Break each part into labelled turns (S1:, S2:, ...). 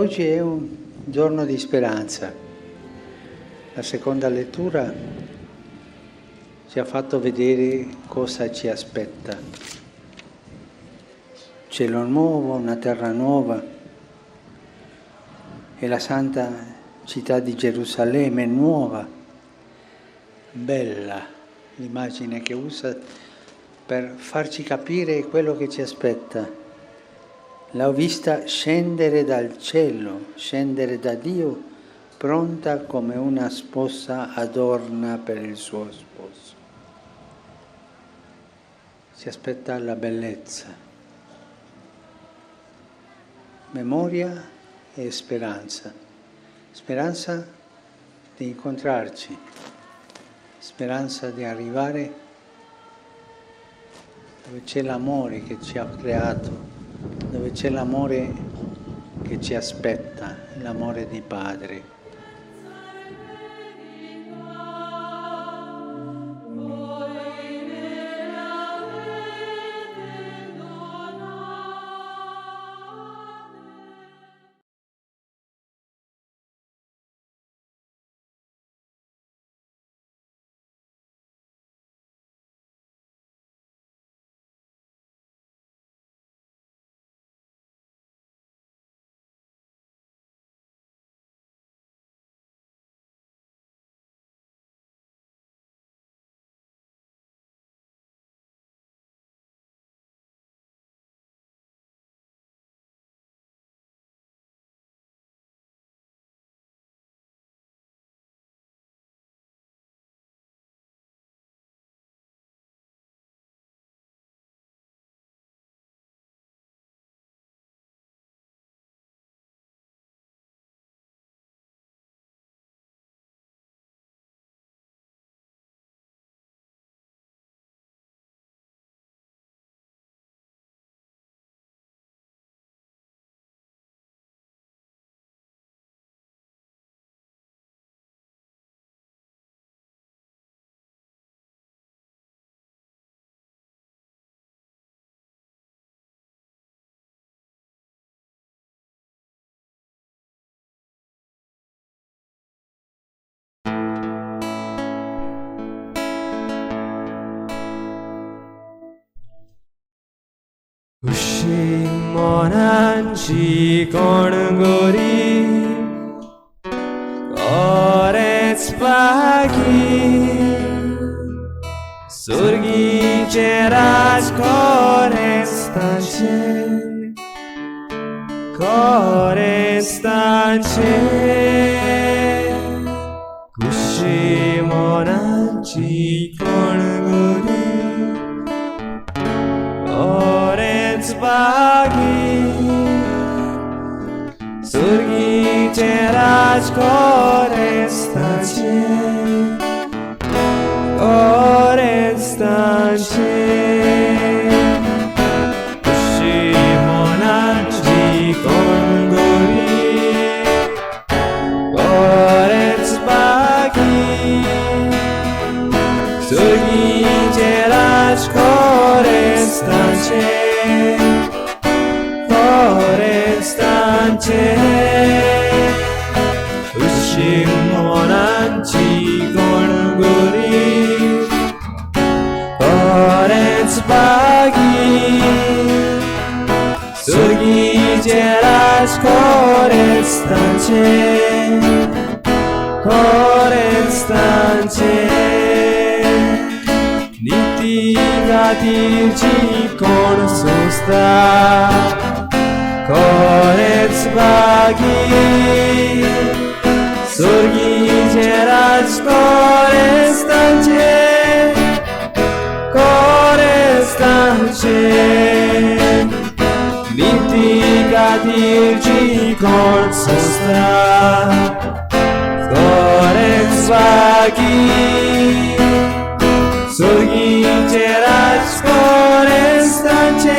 S1: Oggi è un giorno di speranza. La seconda lettura ci ha fatto vedere cosa ci aspetta. Cielo nuovo, una terra nuova e la santa città di Gerusalemme nuova, bella l'immagine che usa per farci capire quello che ci aspetta. L'ho vista scendere dal cielo, scendere da Dio, pronta come una sposa adorna per il suo sposo. Si aspetta la bellezza, memoria e speranza. Speranza di incontrarci, speranza di arrivare dove c'è l'amore che ci ha creato, dove c'è l'amore che ci aspetta, l'amore di Padre.
S2: खुशी मनांची कोण गोरी कोरेच बाकी सुर्गीचे राज कोरेच तांचे कोरेच तांचे खुशी मनांची कोण गोरी बागी सुर्गीचे राज कोरेच तांचे कोरेच तांचे खुशी मनाची कोण गोरी कोरेच बागी सुर्गीचे राज कोरेच तांचे खुशी मनांची कोण गोरी कोरेच बागी सुर्गीचे राज कोरेच तांचे कोरेच तांचे नीती खातीरची कोण सोंसता कोरेच बागी सुर्गीचे राज कोरेच तांचे कोरेच तांचे नीती खातीरची कोण सोंसता कोरेच बागी सुर्गीचे राज कोरेच तांचे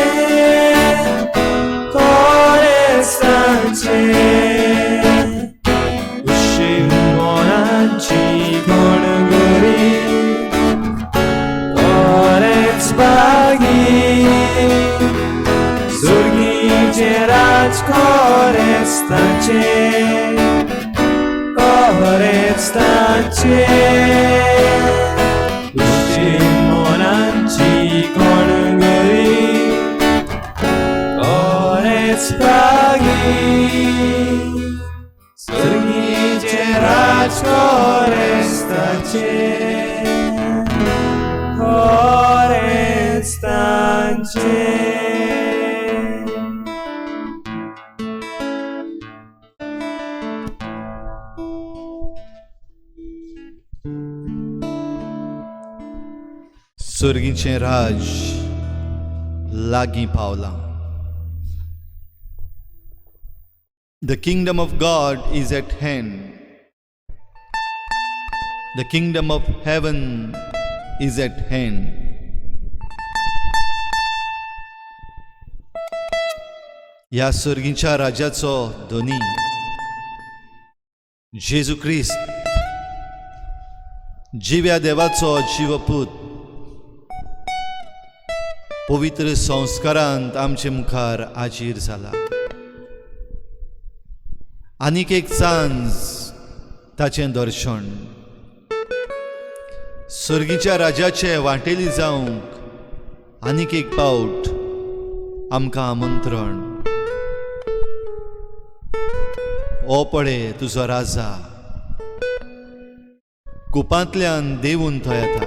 S2: खुशी मनांची कोण गोरी कोरेच बागी सुर्गीचे राज कोरेच कोरेस्तांचे, कोरेस्तांचे. तुजी मनांची कोणगरी कोरेच पागी, सर्गीचें राज कोरेस्तांचें, कोरेस्तांचें.
S3: सर्गीचें राज लागीं पावलां. The kingdom of God is at hand. The kingdom of heaven is at hand. ह्या सर्गीच्या राज्याचो धनी जेजू क्रिस्त, जिव्या देवाचो जिवपूत, पवित्र संस्कारांत आमचे मुखार आजीर जाला. आनीक एक चान्स ताचें दर्शन, सर्गीच्या राज्याचे वांटेली जावंक आनीक एक पावट आमकां आमंत्रण. ओ पळे तुजो राजा कुपांतल्यान देवून तो येता,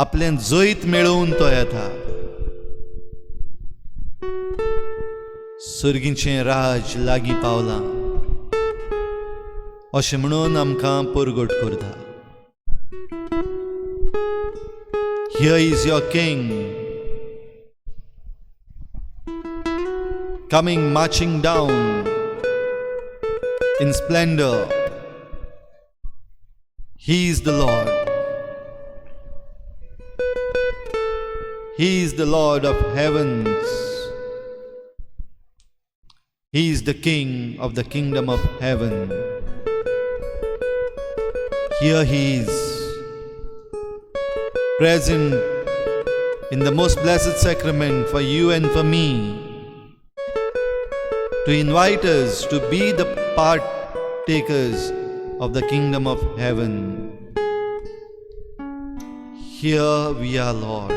S3: आपलें जैत मेळोवन तो येता. सर्गीचें राज लागीं पावलां अशें म्हणून आमकां परगट करता. Here is your king coming marching down in splendor. He is the Lord. He is the Lord of heavens. He is the King of the kingdom of heaven. Here he is, present in the most blessed sacrament for you and for me, to invite us to be the partakers of the kingdom of heaven. Here we are, Lord.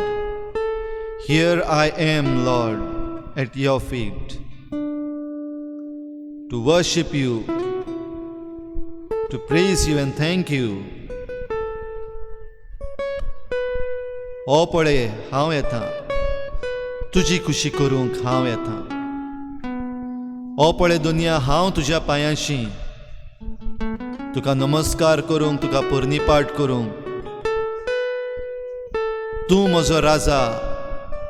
S3: Here I am, Lord, at your feet, to worship you, to praise you and thank you. ओ पळे हांव येता, तुजी खुशी करूंक हांव येता. ओ पळे दुनिया, हांव तुज्या पांयांशी तुका नमस्कार करूंक, तुका पुर्णीपाठ करूंक. तूं म्हजो राजा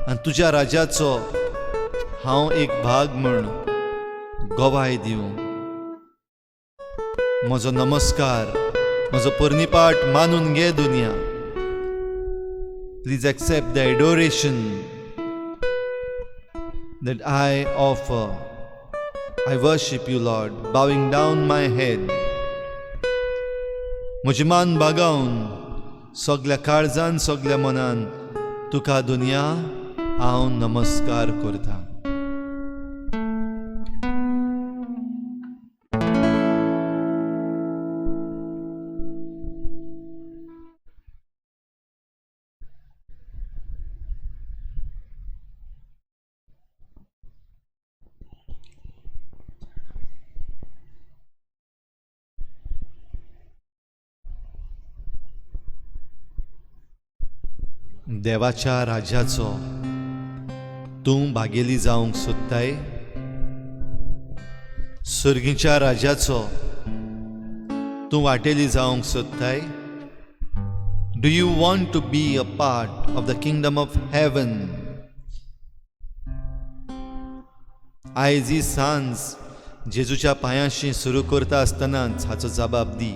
S3: आनी तुज्या राज्याचो हांव एक भाग म्हूण गवाय दिवं. म्हजो नमस्कार, म्हजो पुर्णीपाठ मानून घे दुनिया. Please accept the adoration that I offer. I worship you, Lord, bowing down my head. म्हजी मान बागावन सगल्या काळजान, सगल्या मनान तुका दुनिया हांव नमस्कार करता. देवाच्या राज्याचो तूं भागेली जावंक सोदताय? सर्गीच्या राज्याचो तूं वाटेली जावंक सोदताय? Do you want to be a part of the kingdom of heaven? आयज ही सांज जेजूच्या पांयांशी सुरू करता आसतनाच हाचो जबाब दी.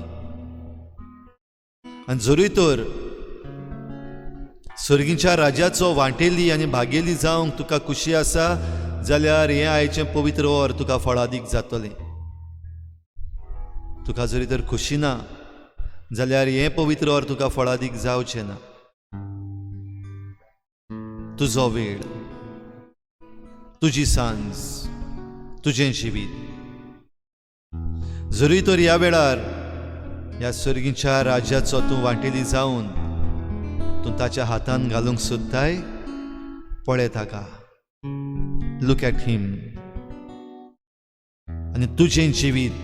S3: आनी जरूय तर सर्गीच्या राज्याचो वांटेली आनी भागेली जावंक तुका खुशी आसा जाल्यार हें आयचें पवित्र वर तुका फळादीक जातलें. तुका जरी तर खुशी ना जाल्यार हें पवित्र वर तुका फळादीक जावचें ना. तुजो वेळ, तुजी सांज, तुजें जिवीत. जरूय तर ह्या वेळार ह्या सर्गीच्या राज्याचो तूं वांटेली जावन तूं ताच्या हातान घालूंक सोदताय, पळय ताका, लूक एट हिम, आनी तुजें जिवीत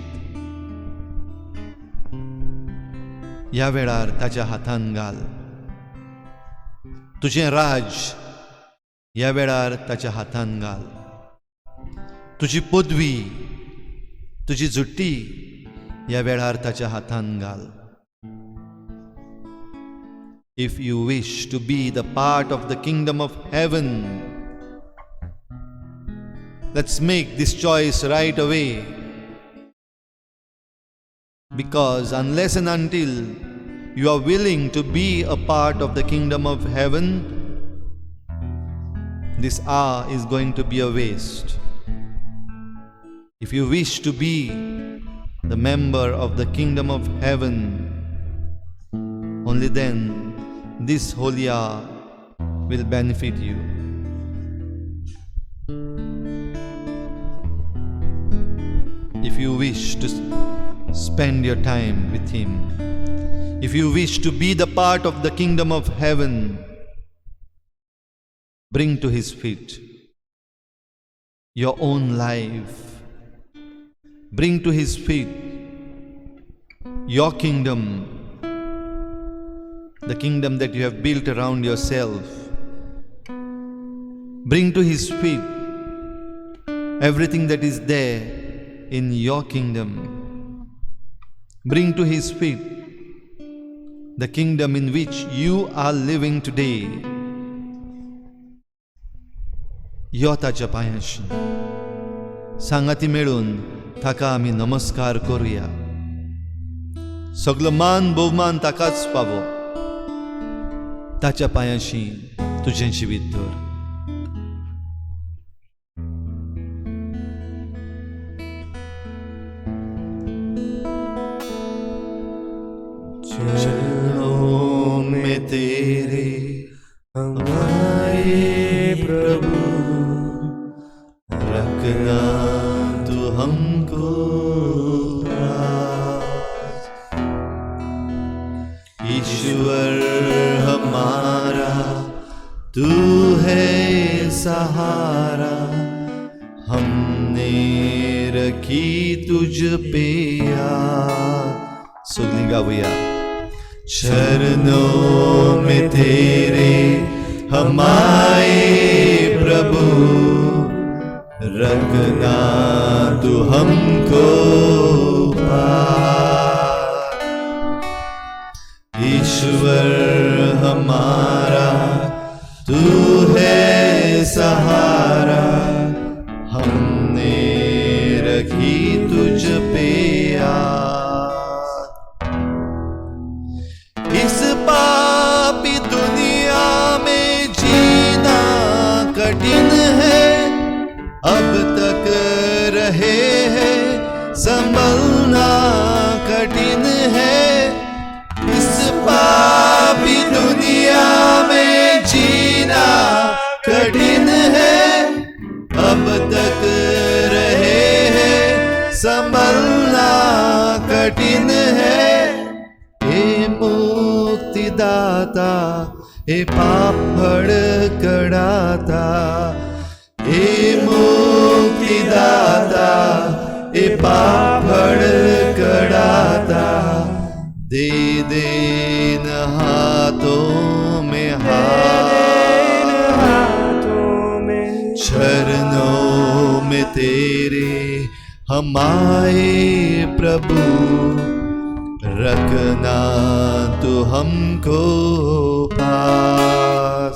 S3: ह्या वेळार ताच्या हातान घाल. तुजें राज ह्या वेळार ताच्या हातान घाल. तुजी पदवी, तुजी जुट्टी ह्या वेळार ताच्या हातान घाल. If you wish to be the part of the kingdom of heaven, let's make this choice right away. Because unless and until you are willing to be a part of the kingdom of heaven, this hour is going to be a waste. If you wish to be the member of the kingdom of heaven, only then this holy hour will benefit you. If you wish to spend your time with Him, if you wish to be the part of the kingdom of heaven, bring to His feet your own life. Bring to His feet your kingdom, the kingdom that you have built around yourself. Bring to His feet everything that is there in your kingdom. Bring to His feet the kingdom in which you are living today. यो ताच्या पांयाशी, सांगाती मेळून ताका आमी नमस्कार करुया. सगलो मान भोवमान ताकाच पावो. ताच्या पांयाशी तुजें जिवीत धर. चरणों में तेरे हमारे प्रभु, रखना तू हमको पास। ईश्वर हमारा तू है सहारा, हमने रखी तुझ पे आस। सगळीं गावया। चरणों में तेरे हमारे प्रभु, रखना तू हमको पास। ईश्वर हमारा तू है सहारा, हमने रखी तुझ पे आस। इस पापी दुनिया में जीना कठिन है, अब तक रहे हैं संभलना कठिन है। इस पापी दुनिया में जीना कठिन है, अब तक रहे हैं संभलना कठिन है। हे मुक्तिदाता, हे पाप कड़ाता, हे मुक्तिदाता, हे पाप कड़ाता, दे दे न हाथों में हाथ, चरणों में तेरे हमारे प्रभु, रखना तू हमको पास।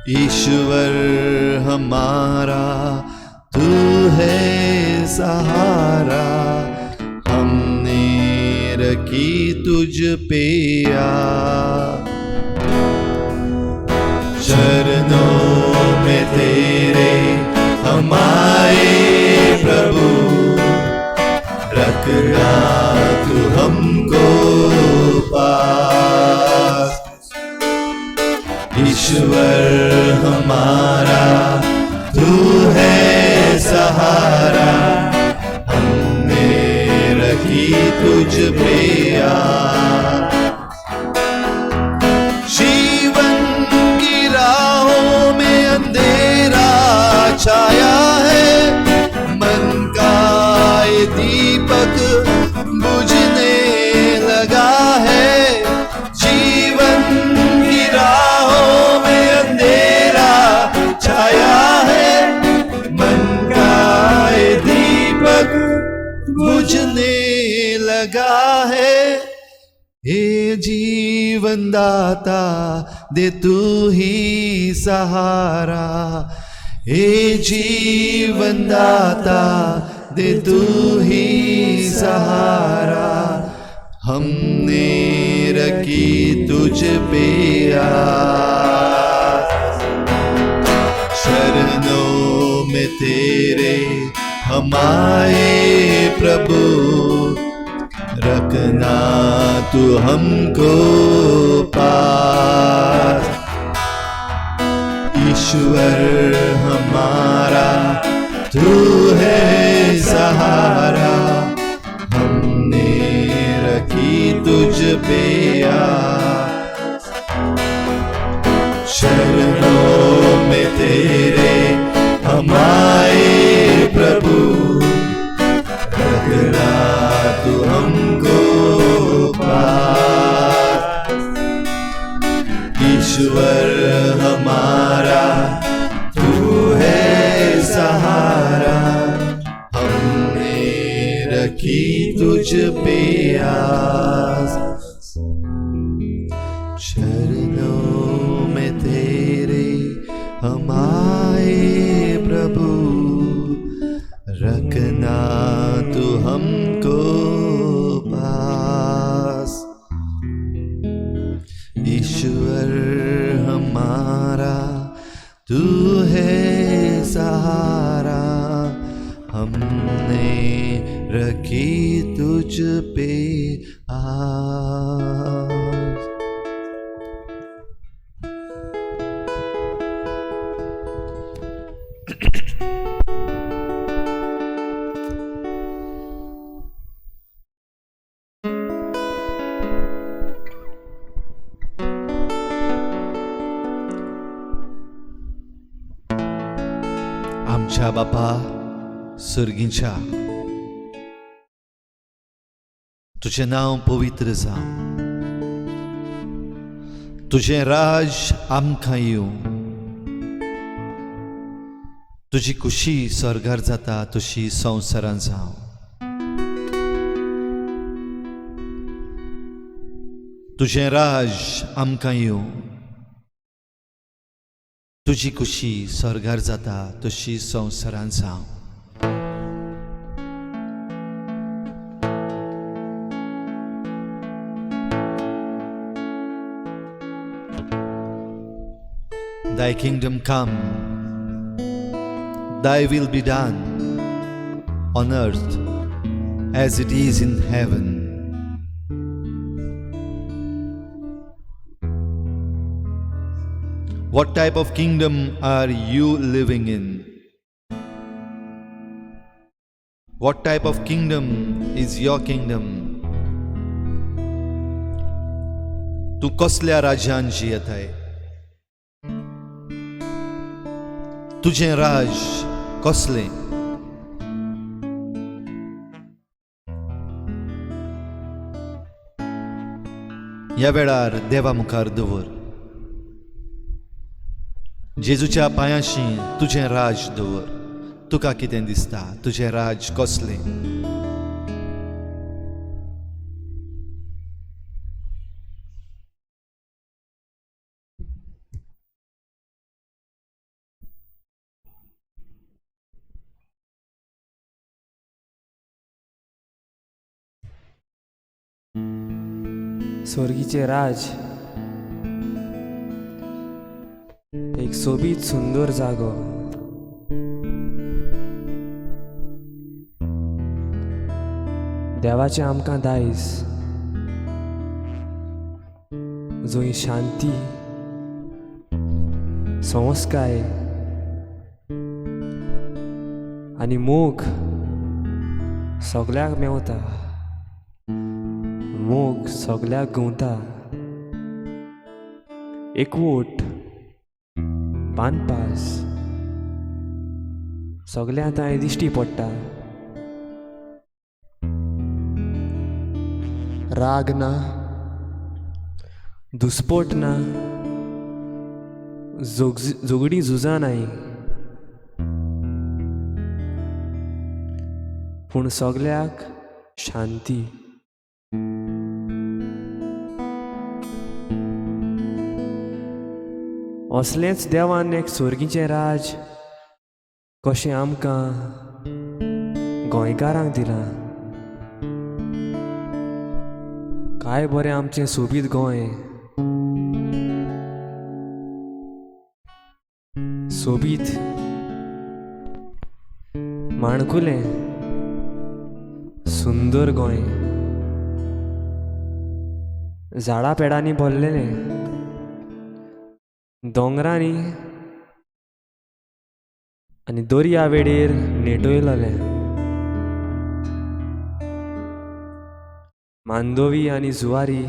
S3: ईश्वर हमारा तू है सहारा, हमने रखी तुझ पे आस। चरणों में तेरे हमारे प्रभु, रखना तू हमको पास। ईश्वर हमारा तू है सहारा। हे जीवन दाता दे तू ही सहारा, हे जीवन दाता दे तू ही सहारा, हमने रखी तुझ पे आस। शरणों में तेरे हम आए प्रभु, रखना तू हमको पास। ईश्वर हमारा तू है सहारा, हमने रखी तुझ पे आस। शरणों में तेरे हम आए प्रभु, रखना तू हमको पास। ईश्वर हमारा तू है सहारा, हमने रखी तुझ पे आस। शरणों में तेरे हम आए प्रभु, रखना तू हमको पास। ईश्वर हमारा तू है सहारा, हमने रखी तुझ पे आस। आमच्या बापा सर्गीच्या, तुझें नांव पवित्र जावं, तुझें राज आमकां येवं, तुजी खुशी स्वर्गार जाता तशी संवसारांत जावं। तुझें राज आमकां येवं, तुजी खुशी स्वर्गार जाता तशी संवसारांत जावं। Thy kingdom come, Thy will be done on earth as it is in heaven. What type of kingdom are you living in? What type of kingdom is your kingdom? तूं कसल्या राज्यान जियेताय? तुजें राज कसलें? ह्या वेळार देवा मुखार दवर, जेजूच्या पांयाशी तुजें राज दवर। तुका कितें दिसता? तुजें राज कसलें?
S2: स्वर्गीचे राज एक सोबीत सुंदर जागो, देवाचें आमकां दायज, जंय शांती, संस्काय आनी मोग सगळ्याक मेवता, मोग सगळ्याक गवता, एकवट, बांदपास सगळ्यांक थंय दिश्टी पडटा। राग ना, दुस्पोट ना, झगडीं झुजां नाय, पूण सगळ्याक शांती। असलेंच देवान एक सोर्गीचें राज कशें आमकां गोंयकारांक दिलां. काय बरें आमचें सोबीत गोंय, सोबीत माणकुलें सुंदर गोंय, झाडां पेडांनी भरलेलें, दोंगरांनी आनी दर्या वेळेर नेटयलेलें. मांडवी आनी जुवारी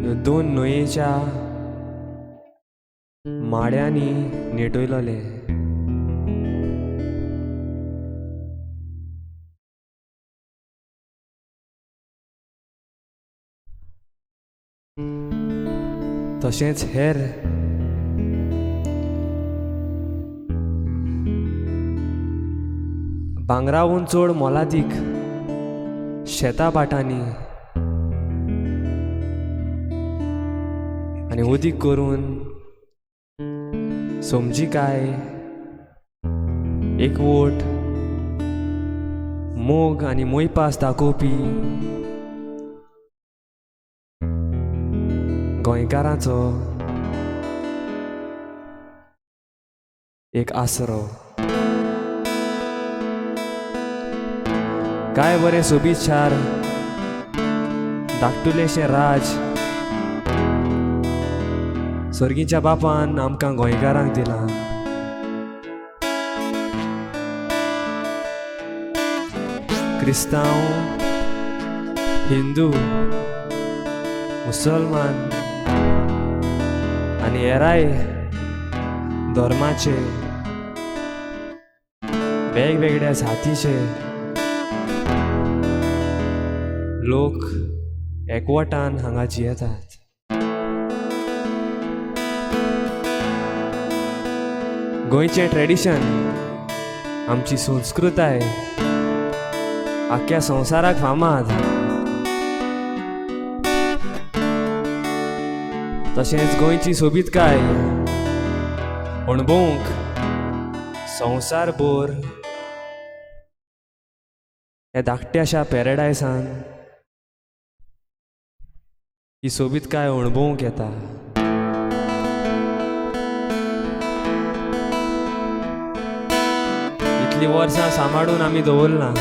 S2: ह्यो दोन न्हंयेच्या माड्यांनी नेटयलेलें. तशेंच हेर भांगरावून चड मोलादीक शेतां भाटांनी आनी उदीक करून समजिकाय, एकवट, मोग आनी मोयपास दाखोवपी गोंयकारांचो एक आसरो. काय बरें सोबीत शार, धाकटुलेशें राज सर्गीच्या बापान आमकां गोंयकारांक दिलां. क्रिस्तांव, हिंदू, मुसलमान आनी हेराय धर्माचे वेगवेगळ्या जातीचे लोक एकवटान हांगा जियेतात. गोंयचें ट्रेडिशन, आमची संस्कृताय आख्ख्या संवसाराक फामाद. तशेंच गोंयची सोबीतकाय अणभवूंक संवसारभर ह्या धाकट्याशा पॅराडायसान ही सोबीतकाय अणभवूंक येता. इतलीं वर्सां सांबाळून आमी दवरलां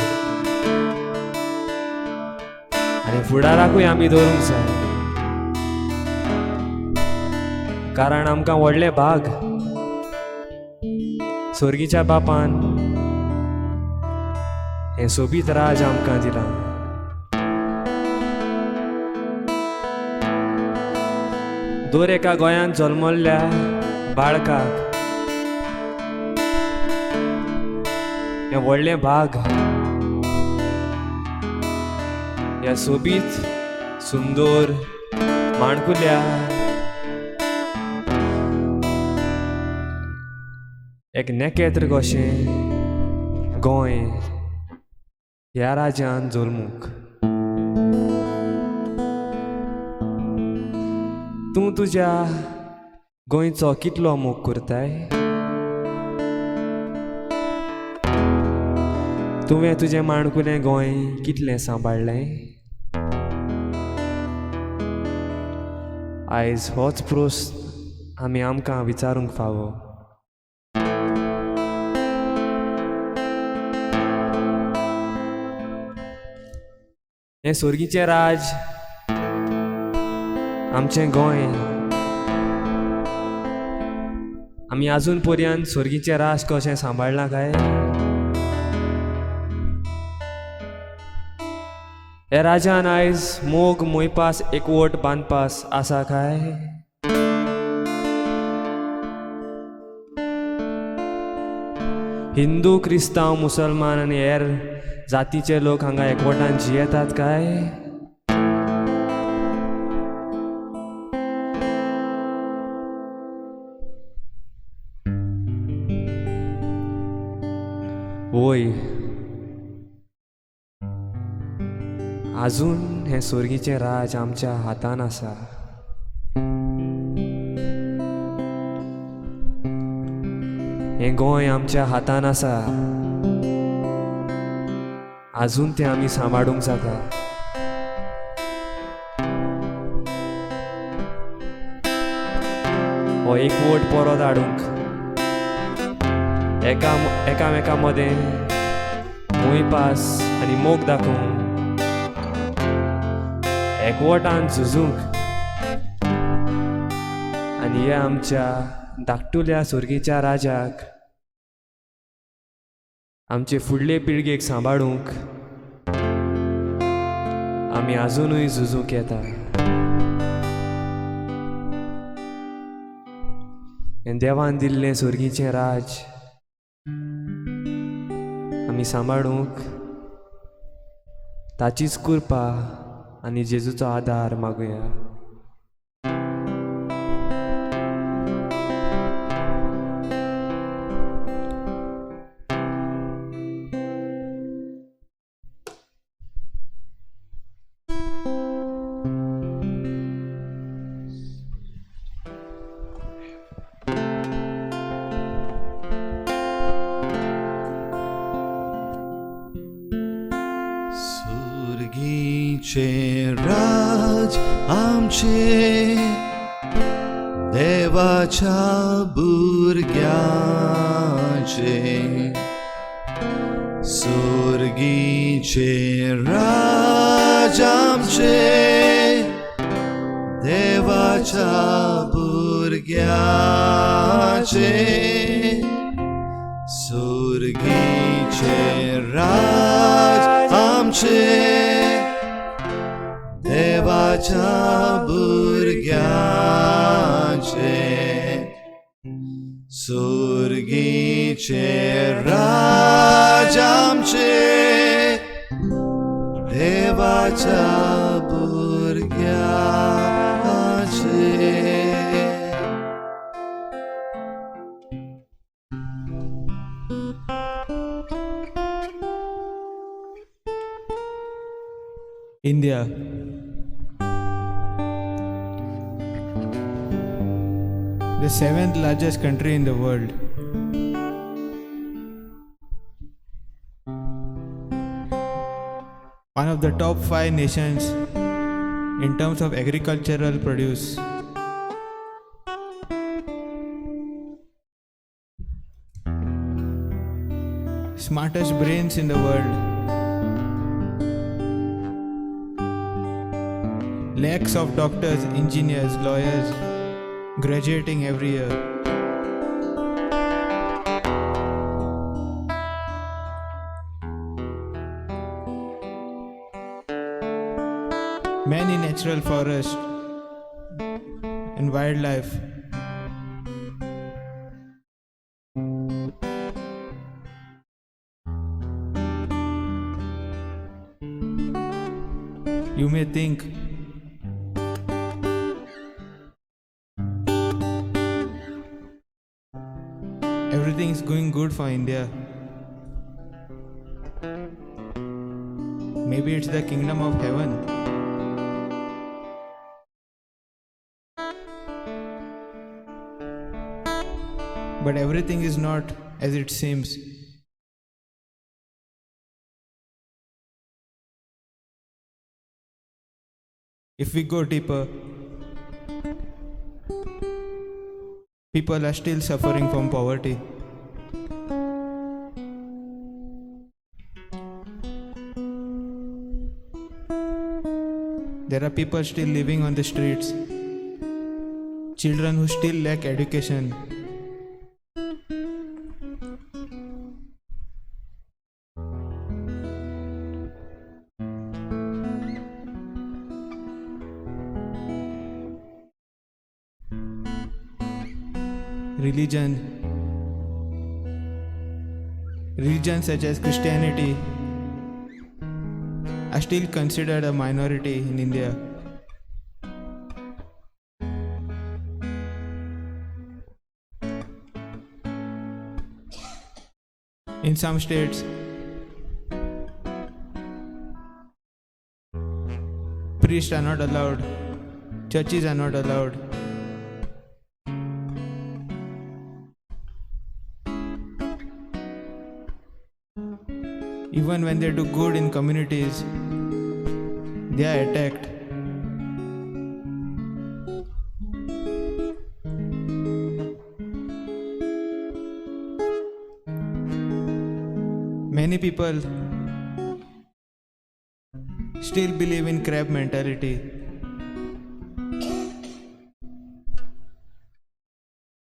S2: आनी फुडाराकूय आमी दवरूंक जाय, कारण आमकां व्हडलें भाग सोर्गीच्या बापान हें सोबीत राज आमकां दिलां. दर एका गोंयांत जल्मल्ल्या बाळकाक हें व्हडलें भाग, ह्या सोबीत सुंदर माणकुल्या एक नेकेत्र कशें गोंय ह्या राज्यान जल्मूंक. तूं तुज्या गोंयचो कितलो मोग करताय? तुवें तुजें माणकुलें गोंय कितलें सांबाळ्ळें? आयज होच प्रस्न आमी आमकां विचारूंक फावो. हें सोर्गीचें राज आमचें गोंय, आमी आजून पर्यंत सोर्गीचें राज कशें सांबाळ्ळां काय? ह्या राजान आयज मोग, मोयपास, एकवट बांदपास आसा काय? हिंदू, क्रिस्तांव, मुसलमान आनी हेर जातीचे लोक हांगा एकवटान जियेतात काय? वय, आजून हें सोर्गीचें राज आमच्या हातान आसा. हें गोंय आमच्या हातान आसा, आजून तें आमी सांबाळूंक जाता. हो एकवट परत हाडूंक, एकामेका मदें मोयपास आनी मोग दाखोवंक, एकवटान झुजूंक आनी ह्या आमच्या धाकटुल्या सोर्गीच्या राजाक आमचे फुडले पिळगेक सांबाळूंक आमी आजुनूय झुजूंक येता. हें देवान दिल्लें सोर्गीचें राज आमी सांबाळूंक ताचीच कृपा आनी जेजूचो आदार मागुया.
S3: राज आमचे देवाच्या भुरग्यांचे, सुर्गीचे राज आमचे देवाच्या भुरग्यांचे, सुर्गीचे राज आमचे देवाच्या भुरग्यांचे, सुर्गीचे राज आमचे देवाच्या भुरग्यांचे.
S4: India, the seventh largest country in the world. One of the top 5 nations in terms of agricultural produce. Smartest brains in the world. Lakhs of doctors, engineers, lawyers graduating every year. Many natural forests and wildlife. You may think everything is going good for India. Maybe it's the kingdom of heaven. But everything is not as it seems. If we go deeper, people are still suffering from poverty. There are people still living on the streets, children who still lack education. Religions such as Christianity are still considered a minority in India. In some states, Priests are not allowed, churches are not allowed. Even when they do good in communities, they are attacked. Many people still believe in crab mentality.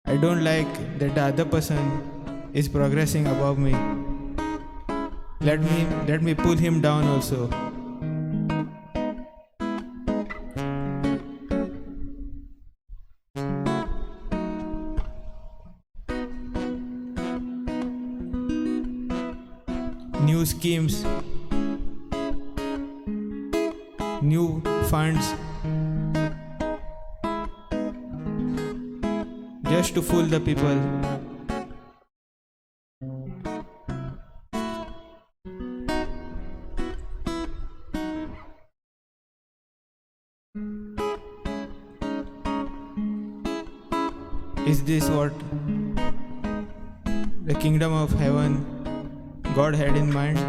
S4: I don't like that the other person is progressing above me. Let me pull him down also. New schemes, new funds, just to fool the people. Is this what the kingdom of heaven God had in mind?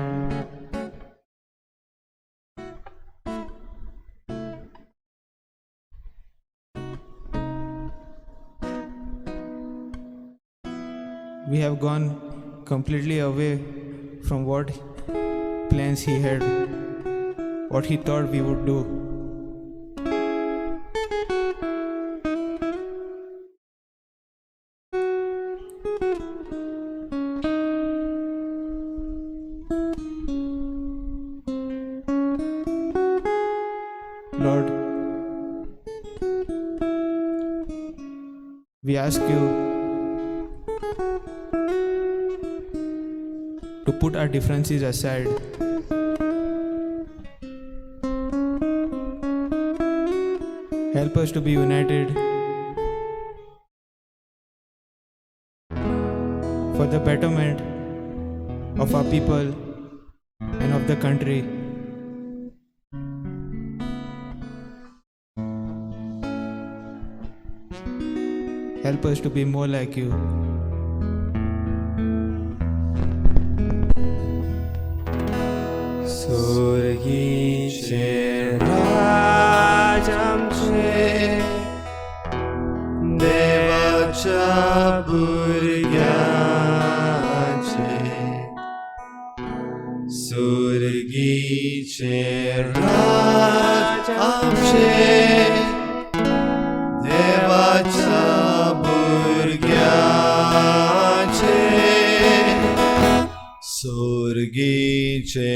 S4: We have gone completely away from what plans he had, what he thought we would do. Lord, we ask you to put our differences aside. Help us to be united for the betterment of our people and of the country. Help us to be more like you.
S2: सुर्गीचे राज आमचे देवाच्या भुरग्याचे, सुर्गीचे राज आमचे देवाच्या भुरग्याचे,
S3: सुर्गीचे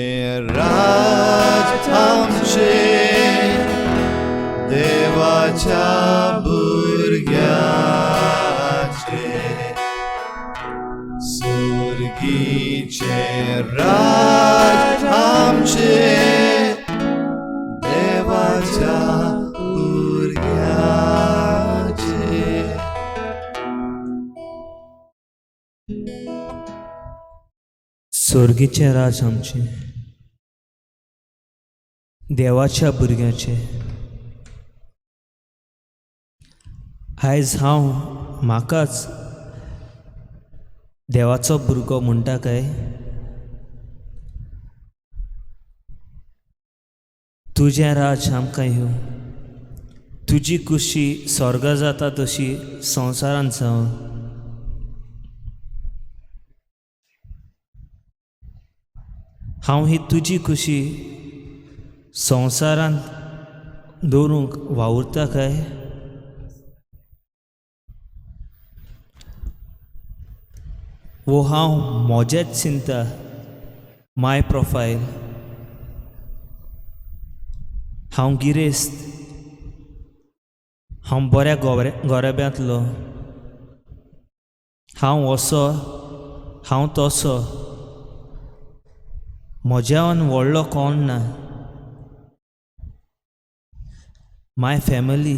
S3: राज आमचे देवाच्या भुरग्याचे, सुर्गीचे राज आमचे देवाच्या भुरग्याचे.
S5: सोर्गीचें राज आमचें देवाच्या भुरग्याचें. आयज हांव म्हाकाच देवाचो भुरगो म्हणटा काय? तुजें राज आमकां येवं, तुजी खुशी स्वर्गा जाता तशी संवसारांत जावं. हांव ही तुजी खुशी संवसारांत दवरूंक वावुरता काय? वो हांव म्हजेंच चिंता, माय प्रोफायल, हांव गिरेस्त, हांव बऱ्या गोरेब्यांतलो, हांव असो, हांव तसो, म्हज्यान व्हडलो कोण ना. माय फॅमिली,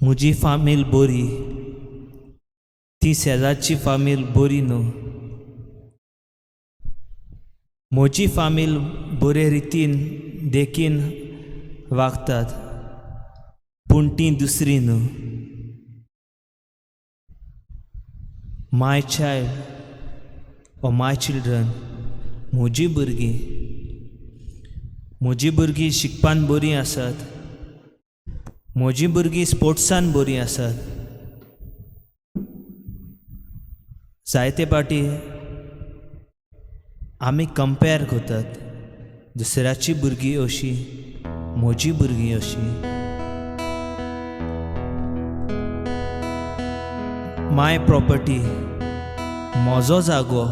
S5: म्हजी फामील बरी, ती शेजारची फामील बरी न्हू. म्हजी फामील बरे रितीन देखीन वागतात, पूण तीं दुसरी न्हू. My child or my children, म्हजी भुरगीं, म्हजी भुरगीं शिकपान बरीं आसात, म्हजीं भुरगीं स्पोर्ट्सान बरीं आसात. जायते फावटी आमी कंपेर करतात, दुसऱ्याची भुरगीं अशीं, म्हजी भुरगीं अशीं. My property, म्हजो जागो,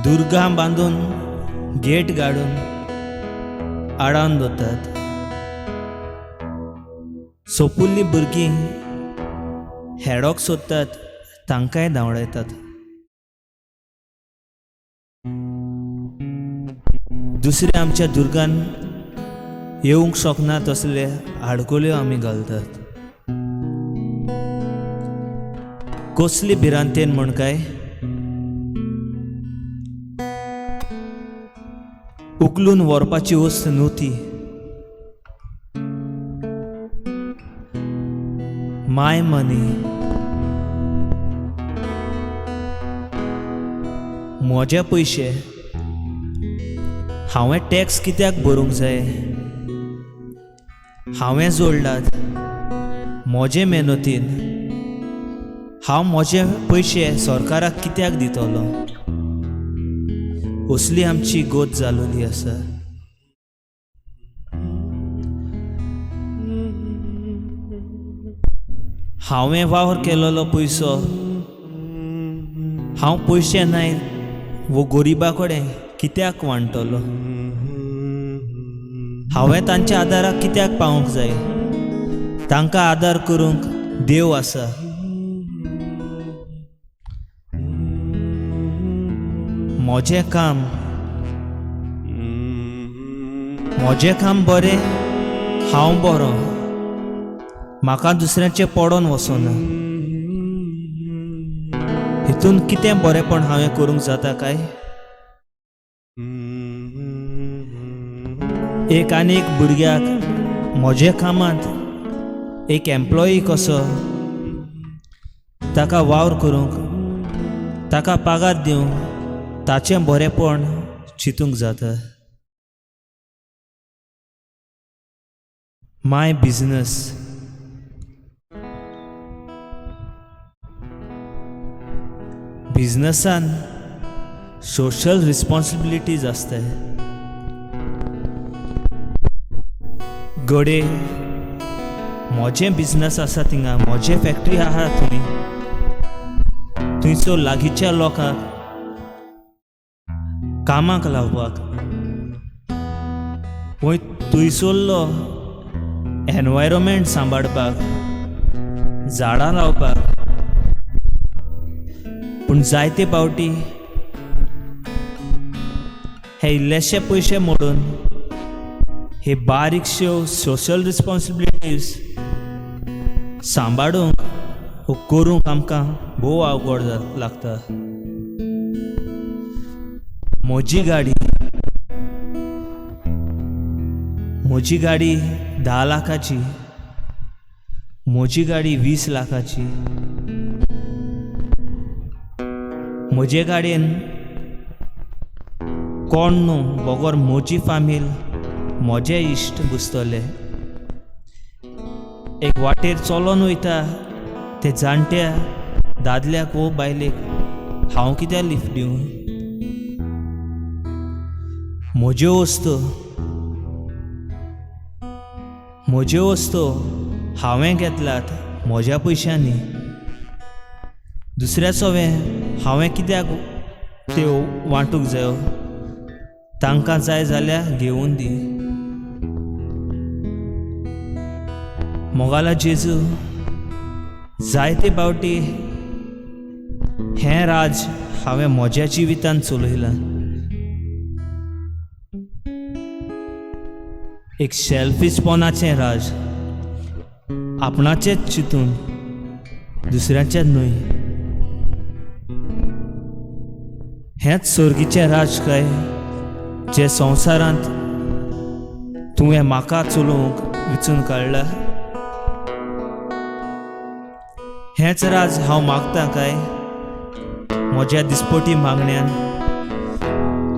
S5: दुर्गां बांदून गेट गाडून आडावन दवरतात. सोपुल्लीं भुरगीं हेडोक सोदतात, तांकांय धांवडायतात. दुसरे आमच्या दुर्गान येवंक शकना तसले आडकोल्यो आमी घालतात. कसली भिरांतेन म्हण काय उखलून व्हरपाची वस्त न्हू ती. My money, म्हजे पयशे, हांवें टॅक्स कित्याक भरूंक जाय? हांवें जोडलात म्हजे मेहनतीन, हांव म्हजे पयशे सरकाराक कित्याक दितलो? असली आमची गोत जालोली आसा. हांवें वावर केलेलो पयसो, हांव पयशे नाय वो गरिबा कडेन कित्याक वांटतलो? हांवें तांच्या आदाराक कित्याक पावूंक जाय? तांकां आदार करूंक देव आसा. म्हजें काम, म्हजें काम बरें, हांव बरो, म्हाका दुसऱ्याचें पडोन वचना. हितून कितें बरेंपण हांवें करूंक जाता काय? एक आनी एक भुरग्याक म्हज्या कामांत एक एम्प्लॉई कसो ताका वावर करूंक, ताका पगार दिवंक, ताचें बरेंपण चिंतूंक जाता. My business, बिजनसान सोशल रिस्पॉन्सिबिलिटीज आसताय. घडये म्हजें बिजनस आसा थिंगा, म्हजें फॅक्ट्री आहा थंय, थंयसर लागींच्या लोकांक कामाक लावपाक, वय थंयसरलो एनवायरमेंट सांबाळपाक, झाडां लावपाक. पूण जायते फावटी हे इल्लेशे पयशे मोडून हे बारीकश्यो सोशल रिस्पॉन्सिबिलिटीज सांबाळूंक वो करूंक आमकां भोव अवघड लागता. म्हजी गाडी, म्हजी गाडी 10 लाखाची, म्हजी गाडी 20 लाखाची. म्हजे गाडयेन कोण न्हू बगर म्हजी फामील, म्हजे इश्ट बसतले. एक वाटेर चलोन वयता ते जाणट्या दादल्याक वो बायलेक हांव कित्याक लिफ्ट दिवं? म्हज्यो वस्तू, म्हज्यो वस्तू हांवें घेतल्यात म्हज्या पयशांनी, दुसऱ्या सोवें हांवें कित्याक त्यो वांटूंक जायो? तांकां जाय जाल्यार घेवन दी. मोगाला जेजू, जायते फावटी हें राज हांवें म्हज्या जिवितांत चलयलां. एक सेल्फिशपणाचें राज, आपणाचेंच चिंतून, दुसऱ्याचें न्हय. हेंच सर्गीचें राज काय जें संवसारांत तुवें म्हाका चलोवंक विचून काडला? हेंच राज हांव मागता काय म्हज्या दिसपटी मागण्यान?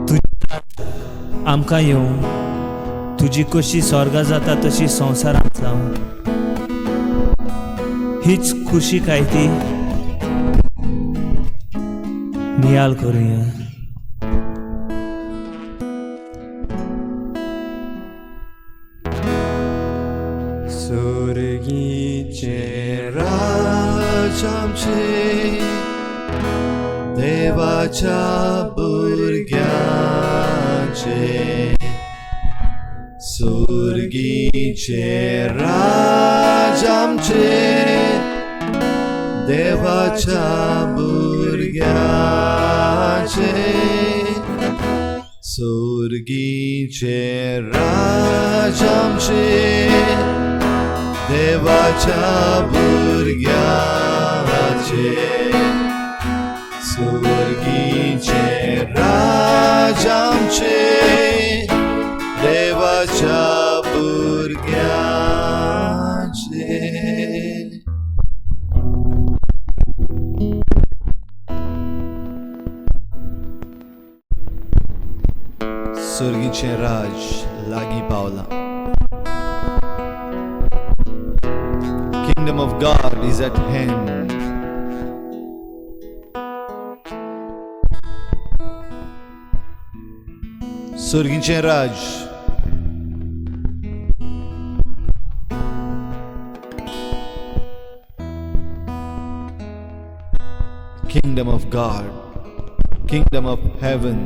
S5: तुजें आमकां येवं, तुजी कशी स्वर्गा जाता तशी संवसारांत जावं, हीच खुशी काय ती? नियाल करुया.
S3: सुर्गीचें राज आमचें देवाच्या भुरग्यांचें, सुर्गीचें राज आमचें देवाच्या भुरग्यांचें, सुर्गीचें राज आमचें देवाच्या भुरग्यांचें, सुर्गीचें राज आमचें देवाच्या भुरग्यांचें. सुर्गीचें राज लागीं पावलां. Kingdom of God is at hand. सुर्गीचें Raj Kingdom of God, Kingdom of Heaven.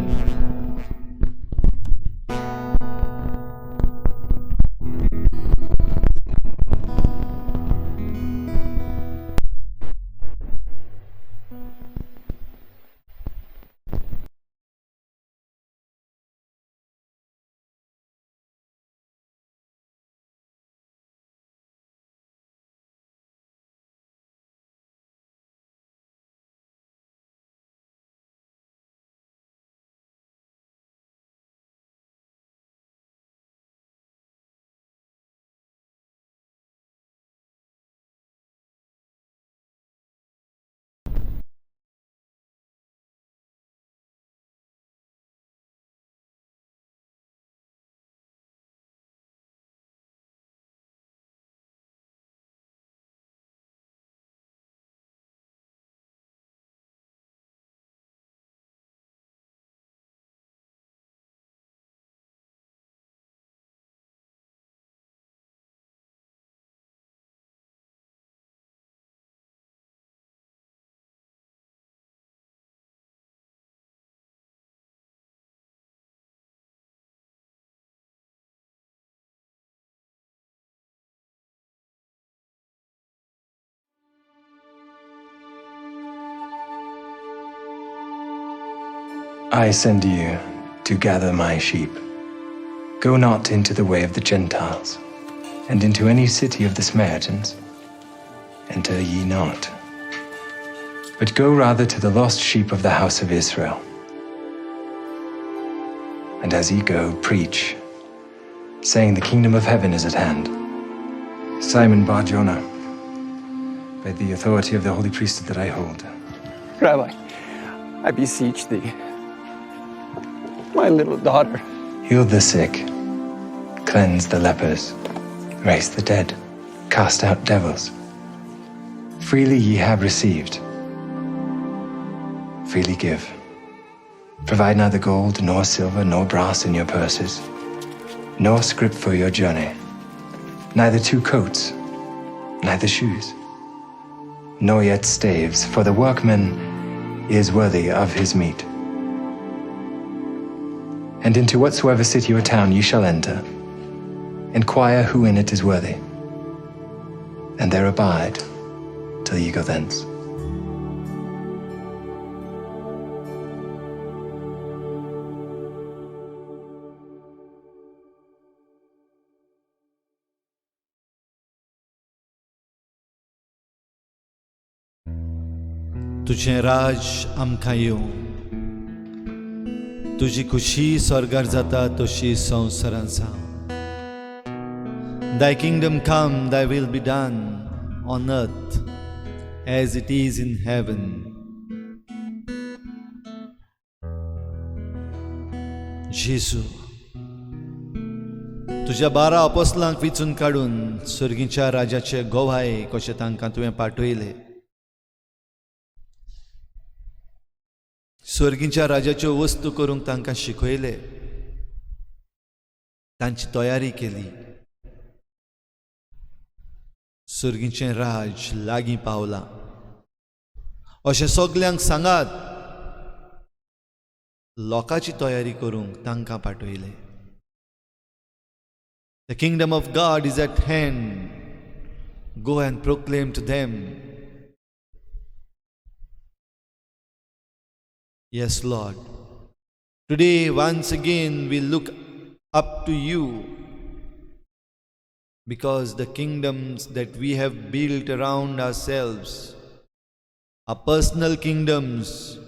S6: I send you to gather my sheep. Go not into the way of the Gentiles, and into any city of the Samaritans enter ye not. But go rather to the lost sheep of the house of Israel. And as ye go, preach, saying the kingdom of heaven is at hand. Simon Bar-Jonah, by the authority of the holy priesthood that I hold.
S7: Rabbi, I beseech thee, my little daughter.
S6: Heal the sick, cleanse the lepers, raise the dead, cast out devils. Freely ye have received, freely give. Provide neither gold, nor silver, nor brass in your purses, nor scrip for your journey, neither 2 coats, neither shoes, nor yet staves, for the workman is worthy of his meat. And into whatsoever city or town ye shall enter, inquire who in it is worthy, and there abide till ye go thence.
S3: तुझें राज आमकां येवं, तुजी खुशी स्वर्गार जाता तशी संवसारांत जावं. Thy kingdom come, thy will be done on earth as it is in heaven. जेजू, तुज्या 12 अपोस्लांक विचून काडून सर्गीच्या राज्याचे गोवाय कशें तांकां तुवें पाठयले, सर्गीच्या राज्याच्यो वस्तू करूंक तांकां शिकयले, तांची तयारी केली. सर्गीचें राज लागीं पावलां अशें सगल्यांक सांगात, लोकांची तयारी करूंक तांकां पाठयले. The kingdom of God is at hand. Go and proclaim to them. Yes, Lord. Today, once again, we look up to you because the kingdoms that we have built around ourselves are personal kingdoms.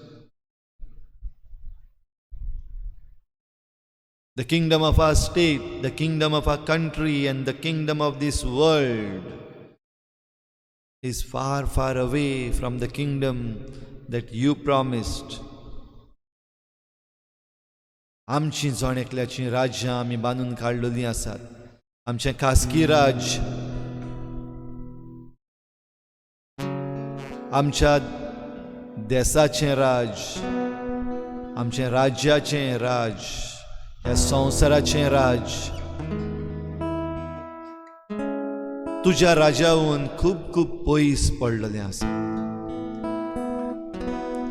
S3: The kingdom of our state, the kingdom of our country, and the kingdom of this world is far, far away from the kingdom that you promised. आमची जण एकल्याचीं राज्यां आमी बांदून काडलेलीं आसात, आमचें खासगी राज्य, आमच्या देसाचें राज, आमचें राज्याचें राज, ह्या संवसाराचें राज तुज्या राज्याहून खूब खूब पयस पडलेलें आसा.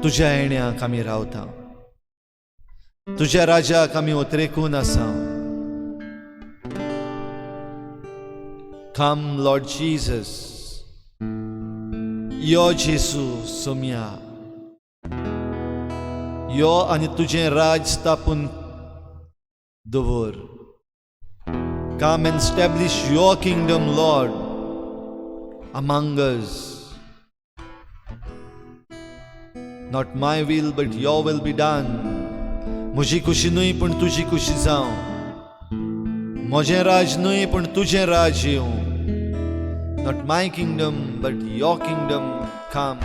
S3: तुज्या येण्याक आमी रावता, तुज्या राज्याक आमी ओतरेकून आसा. Come, Lord Jesus. यो जेसू सोम्या, यो आनी तुजें राज स्थापून दवर. Come and establish your kingdom, Lord, among us. Not my will, but your will be done. म्हजी खुशी न्हय पूण तुजी खुशी जावं, म्हजें राज न्हय पूण तुजें राज येवं. Not my kingdom, but your kingdom come.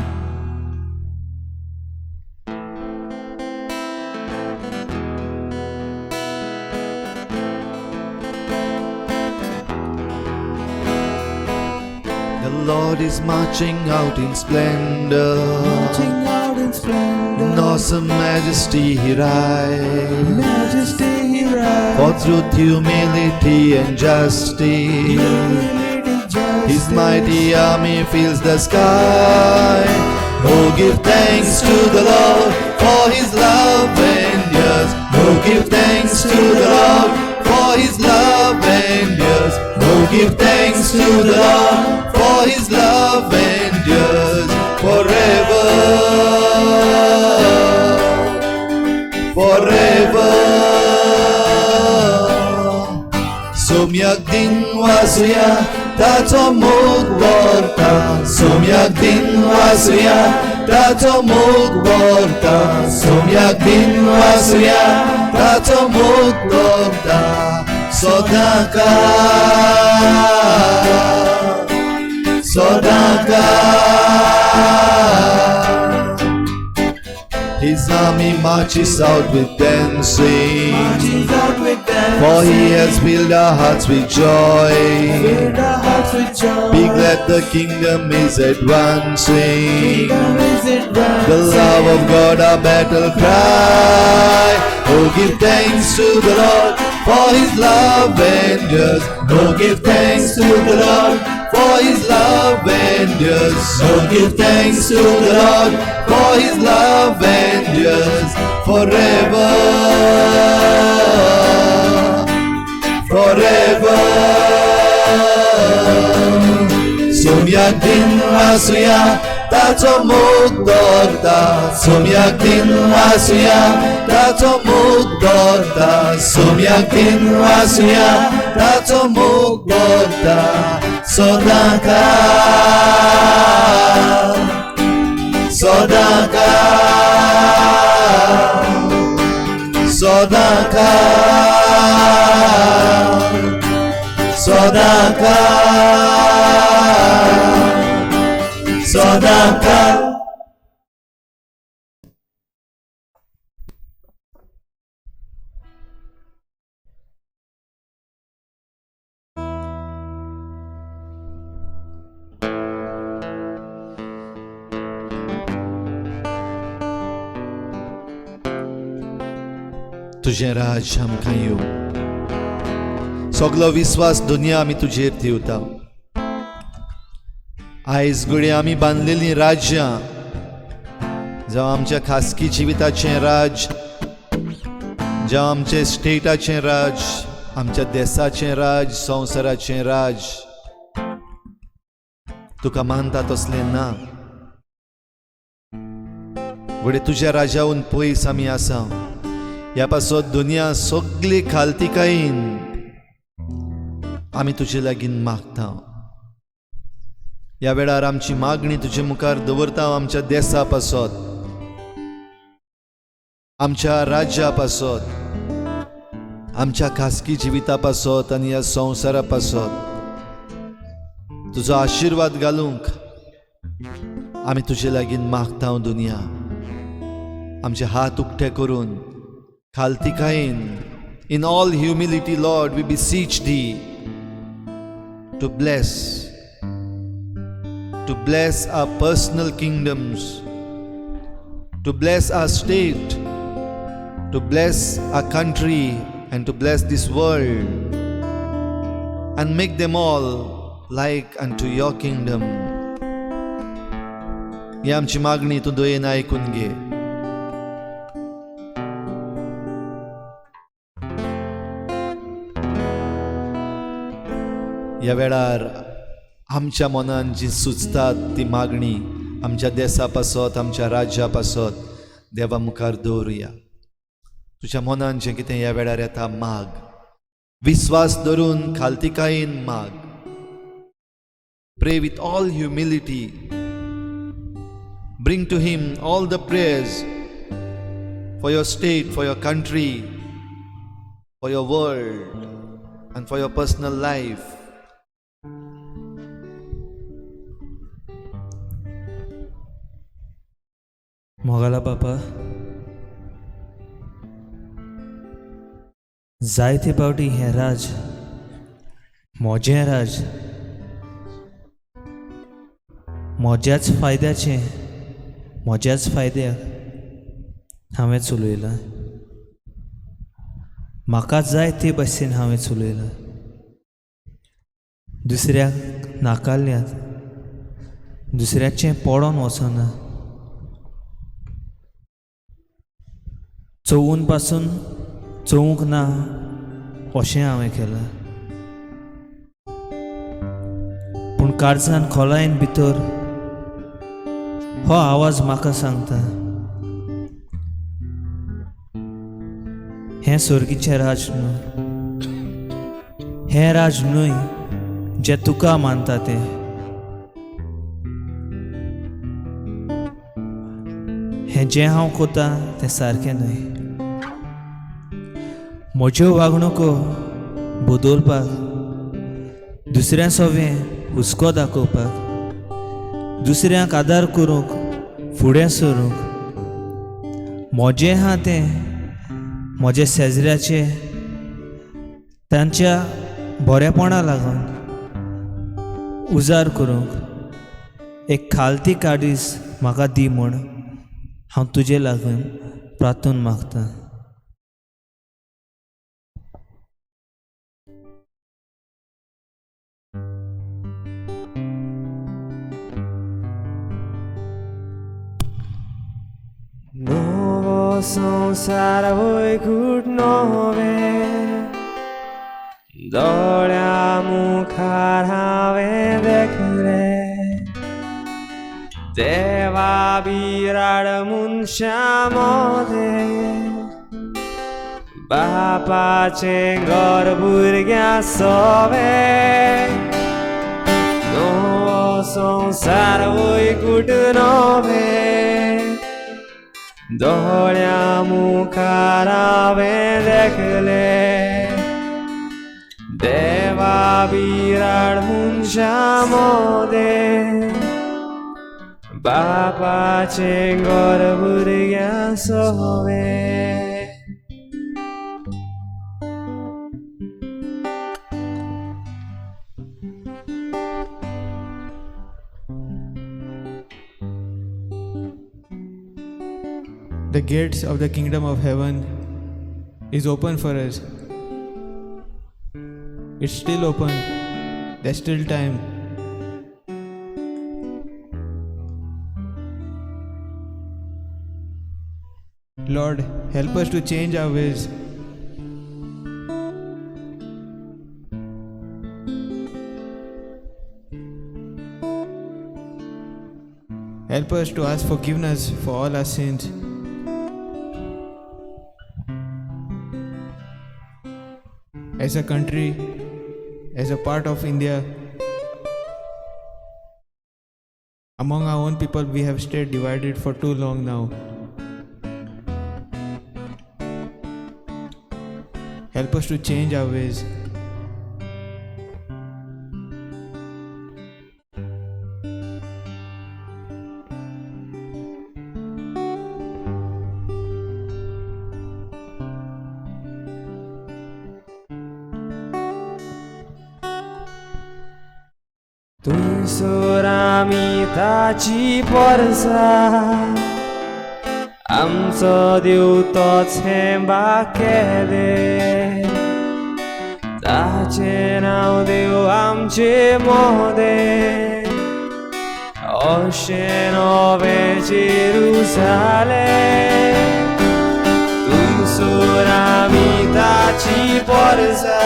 S3: The Lord is marching out in splendor.
S4: Marching out in splendor.
S3: In awesome majesty he rides.
S4: Majesty he rides.
S3: For truth, humility and justice.
S4: Humility, justice.
S3: His mighty army fills the sky. Oh, give thanks to the Lord, for his love endures. Oh, give thanks to the Lord, for his love endures. Oh, give thanks to the Lord, for his love endures forever. Forever. सोम्याक दिन वासुया ताचो मोग व्हरता, सोम्याक दिन वासुया ताचो मोग व्हरता, सोम्याक दिन वासुया ताचो मोग व्हरता सदां काळ, सदां काळ. His army marches out with dancing,
S4: Marches out with dancing.
S3: for he has filled our hearts with joy.
S4: Filled our hearts with joy.
S3: Be glad the kingdom is advancing.
S4: Kingdom is advancing.
S3: The love of God our battle cry. Oh, give thanks to the Lord, for his love endures. Oh, give thanks to the Lord, for his love endures. Oh, give thanks to the Lord, for his love endures forever. Forever. सोम्याक दिन वासुया ताचो मोग दवरता, सोम्याक दिन वासुया ताचो मोग दवरता, सोम्याक दिन वासुया ताचो मोग दवरता सदां काळ, सदां काळ, सदां काळ, सदांकाळ सदांकाळ. तुजें राज्य आमकां येवं, सगलो विस्वास दुनिया आमी तुजेर दिवता. आयज घडये आमी बांदलेलीं राज्यां, जावं आमच्या खासगी जिविताचें राज्य, जावं आमच्या स्टेटाचें राज्य, आमच्या देसाचें राज्य, संवसाराचें राज्य, तुका मानता तसलें ना. घडये तुज्या राज्याहून पयस आमी आसा. ह्या पासत दुनिया सगली खालतिकायेन आमी तुजे लागीं मागता. ह्या वेळार आमची मागणी तुजे मुखार दवरता, आमच्या देसा पासत, आमच्या राज्या पासत, आमच्या खासगी जिविता पासत आनी ह्या संवसारा पासत तुजो आशिर्वाद घालूंक आमी तुजे लागीं मागता. दुनिया आमचे हात उक्ते करून खालतिकायेन, in all humility, Lord, we beseech thee to bless, to bless our personal kingdoms, to bless our state, to bless our country, and to bless this world, and make them all like unto your kingdom. ही आमची मागणी तूं दयेन आयकून घे. ह्या वेळार आमच्या मनान जी सुचतात ती मागणी आमच्या देसा पासत, आमच्या राज्या पासत देवा मुखार दवरुया. तुज्या मनान जें कितें ह्या वेळार येता माग, विस्वास धरून खालतिकायेन माग. Pray with all humility. Bring to him all the prayers for your state, for your country, for your world, and for your personal life.
S5: मोगाला बापा, जायते पावटी हें राज म्हजें राज म्हज्याच फायद्याचें, म्हज्याच फायद्याक हांवें चलयलां. म्हाका जाय ते भशेन हांवें चलयलां. दुसऱ्याक नाकाल्यात, दुसऱ्याचें पडोन वचना. चोवून पासून चोवूंक ना अशें हांवें केलां. पूण काळजान खोलायेन भितर हो आवाज म्हाका सांगता, हें सर्गीचें राज न्हय, हें राज न्हय जें तुका मानता तें. हें जें हांव कोता तें सारकें न्हय. म्हज्यो वागणुको बदलपाक, दुसऱ्या सवें हुस्को दाखोवपाक, दुसऱ्यांक आदार करूंक फुडें सरूंक, म्हजें आहा तें म्हज्या शेजऱ्याचें तांच्या बरेपणा लागून उजार करूंक एक खालती काडीस म्हाका दी म्हूण हांव तुजे लागून प्रार्थून मागतां.
S2: नवो संवसार वैकूट नवें दोळ्या मुखार हांवें देखलें, देवा बिराड मनशां मदें, बापाचें घर भुरग्यां सवें. नवो संवसार वैकूट नवें दोळ्या मुखार हांवें देखलें, देवा बिराड मनशां मोदें बापाचें घर भुरग्यां सोवें.
S4: The gates of the kingdom of heaven is open for us. It's still open. There's still time. Lord, help us to change our ways. Help us to ask forgiveness for all our sins. As a country, as a part of India, among our own people, we have stayed divided for too long now. Help us to change our ways.
S2: थंयसर आमी ताची परसा, आमचो देव तोच हें बाकेलें, ताचें नांव देव आमचे मोदें, अशें नवें जेरुजालें. थंयसर आमी ताची परसा,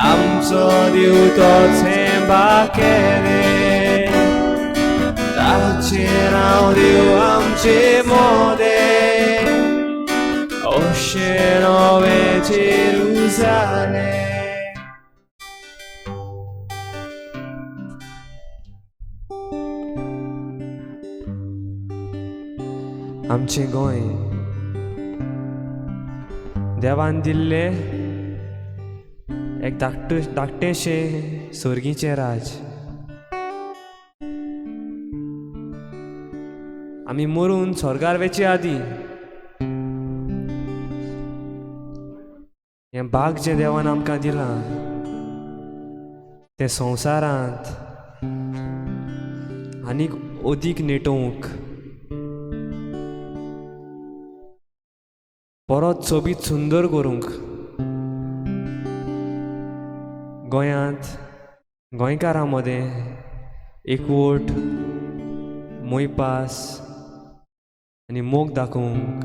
S2: आमचो देव तोच हें बाकेलें, ताचें नांव देव आमचे मोदें, अशें नवें जेरुजालें. आमचें गोंय देवान दिल्लें एक धाकटेशें सोर्गीचें राज. आमी मरून स्वर्गार वेचे आदीं हें भाग जें देवान आमकां दिलां तें संवसारांत आनीक अदीक नेटोवंक, परत सोबीत सुंदर करूंक, गोंयांत गोंयकारां मदें एकवट, मोयपास आनी मोग दाखोवंक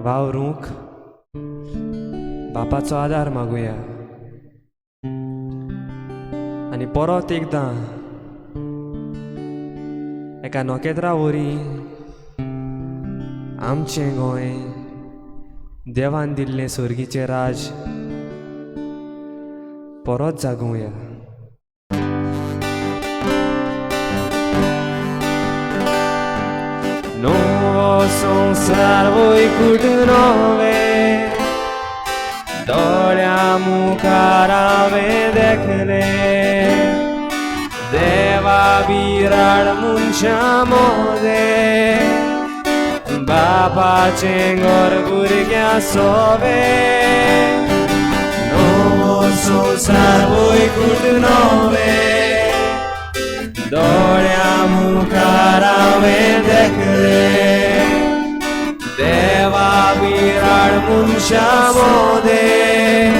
S2: वावरूंक बापाचो आदार मागुया. आनी परत एकदां एका नखेत्रा वरी आमचें गोंय देवान दिल्लें सोर्गीचें राज परत जागोवया. नवो संवसार वैकूट नवें दोळ्या मुखार हांवें देखलें, देवा बिराड मनशां मोदें, बापाचें घर भुरग्यां सोवें. नवो संवसार वैकूट नवें दोळ्या मुखार हांवें देखलें, देवा बिराड मनशां मोदें,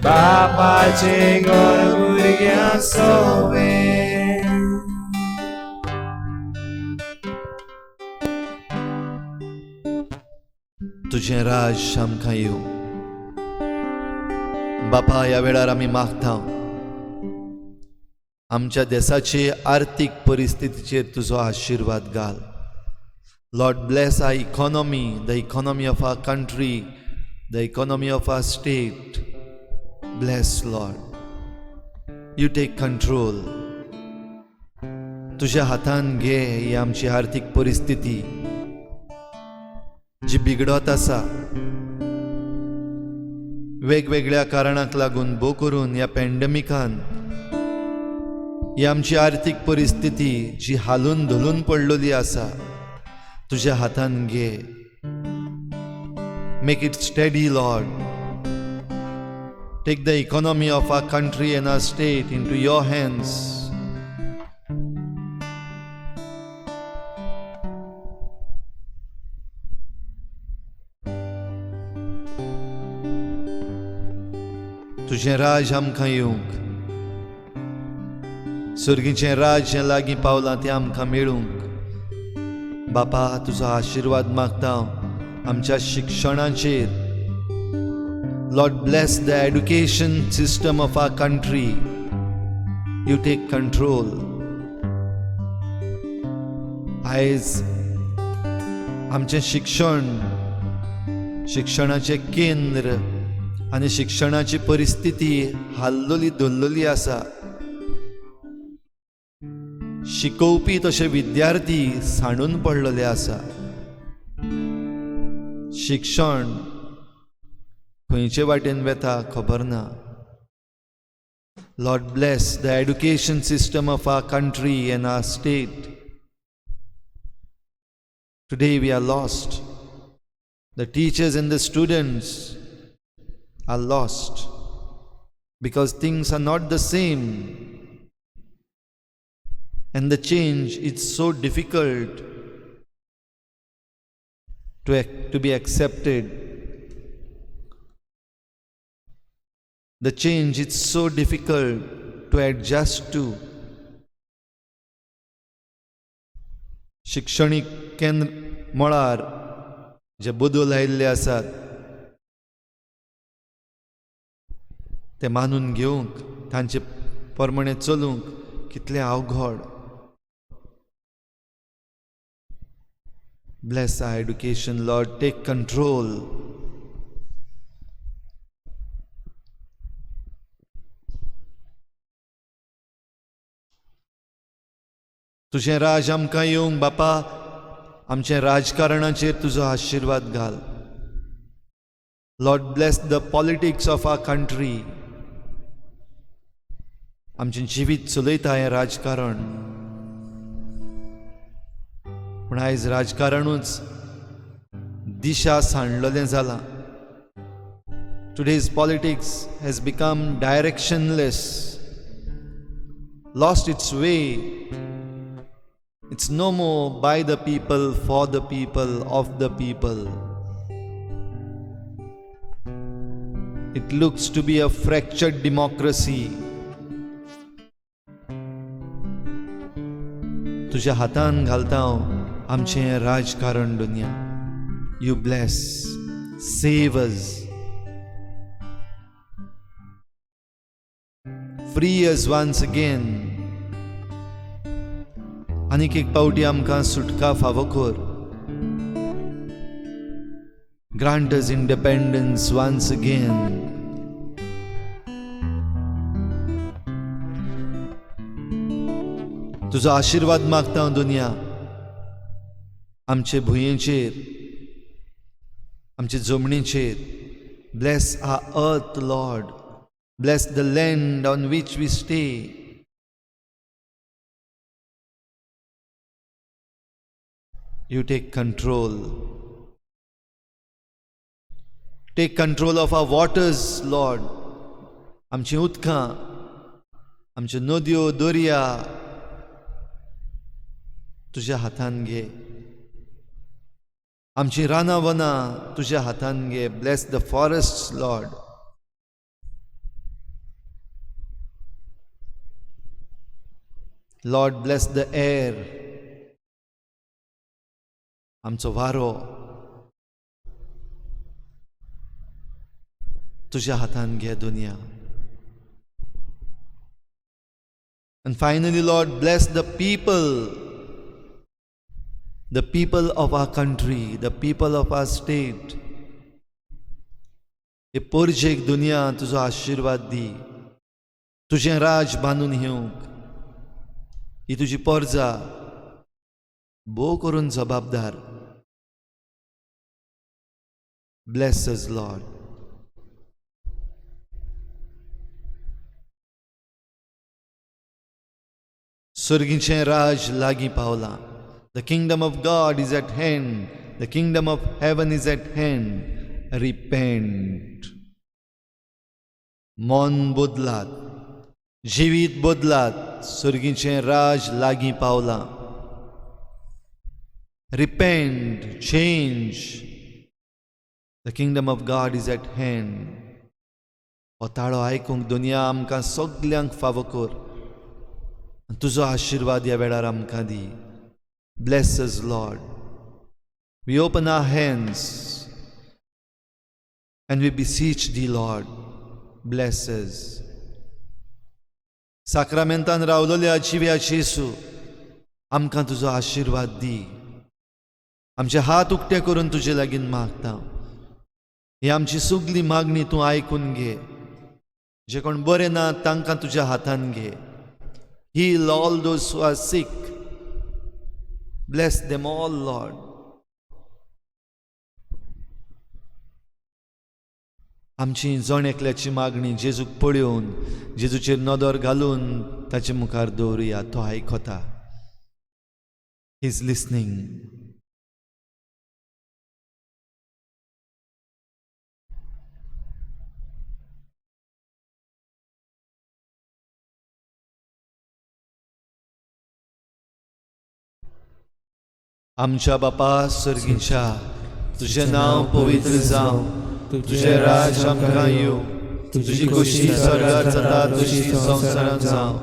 S2: बापाचें घर भुरग्यां सोवें.
S3: तुजें राज आमकां येवं बापा. ह्या वेळार आमी मागता, आमच्या देसाचे आर्थीक परिस्थितीचेर तुजो आशिर्वाद घाल. Lord, bless our economy, the economy of our country, the economy of our state. Bless, Lord, you take control. तुज्या हातान घे ही आमची आर्थीक परिस्थिती जी बिगडत आसा. वेगवेगळ्या कारणाक लागून भोव करून ह्या पॅन्डमिकान ही आमची आर्थीक परिस्थिती जी हालून धोलून पडलेली आसा, तुज्या हातान घे. Make it steady, Lord. Take the economy of our country and our state into your hands. तुजें राज आमकां येवंक, सर्गीचें राज्य लागीं पावलां तें आमकां मेळूंक. बापा, तुजो आशिर्वाद मागता हांव आमच्या शिक्षणाचेर. Lord, bless the education system of our country. You take control. आयज आमचें शिक्षण, शिक्षणाचें केंद्र आनी शिक्षणाची परिस्थिती हाल्लोली धोल्लोली आसा. शिकोवपी तशे विद्यार्थी सांडून पडलेले आसा. शिक्षण खंयचे वाटेन वेता खबर ना. Lord, bless the education system of our country and our state. Today we are lost. The teachers and the students are lost because things are not the same and the change is so difficult to be accepted. The change is so difficult to adjust to. शिक्षणीक केंद्र मळार जे बदल आयिल्ले आसात ते मानून घेवंक, तांचे प्रमाणे चलूंक कितलें अवघड. Bless our education, Lord. Take control. तुजें राज आमकां येवंक बापा, आमचें राजकारणाचेर तुजो आशिर्वाद घाल. Lord, bless the politics of our country. आमचें जिवीत चलयता हें राजकारण, पूण आयज राजकारणूच दिशा सांडलेलें जालां. Today's politics has become directionless, lost its way. It's no more by the people, for the people, of the people. It looks to be a fractured democracy. तुज्या हातान घालता हांव आमचें राजकारण दुनिया. You bless, save us, free us once again. आनीक एक पावटी आमकां सुटका फावो कर. Grant us independence once again. तुजो आशिर्वाद मागता हांव दुनिया आमचे भुंयेचेर, आमचे जमनीचेर. Bless our earth, Lord. Bless the land on which we stay. You take control. Take control of our waters, Lord. आमची उदकां, आमच्यो नदयो, दर्या तुज्या हातान घे. आमची रानां वनां तुज्या हातान घे. Bless the forest, Lord. Lord, bless the air. आमचो वारो तुज्या हातान घे दुनिया. And finally, Lord, bless the people, the people of our country, the people of our state. हे पोरजेक दुनिया तुजो आशिर्वाद दी, तुजें राज बांदून घेवंक ही तुजी पोरजा भोव करून जबाबदार. Bless us, Lord. सर्गीचें राज लागीं पावलां. The kingdom of God is at hand. The kingdom of heaven is at hand. Repent. मन बदलात, जिवीत बदलात, सर्गीचें राज लागीं पावलां. Repent, change. The kingdom of God is at hand. हो ताळो आयकूंक दुनिया आमकां सगल्यांक फावो कर. तुजो आशिर्वाद ह्या वेळार आमकां दी. Bless us, Lord. We open our hands and we beseech thee, Lord, bless us. साक्रामेंतान रावलोल्या जिव्या जेसू, आमकां तुजो आशिर्वाद दी. आमचे हात उक्ते करून तुजे लागीं मागता. ही आमची सगली मागणी तूं आयकून घे. जे कोण बरे ना तांकां तुज्या हातान घे. Heal all those who are sick. Bless them all, Lord. आमची जण एकल्याची मागणी जेजूक पळोवन, जेजूचेर नदर घालून ताचे मुखार दवरुया. तो आयकता. He is listening. आमच्या बापा सर्गीच्या, तुजें नांव पवित्र जावं, तुजें राज आमकां येवं, तुजी खोशी स्वर्गार जाता तशी संवसारांत जावं.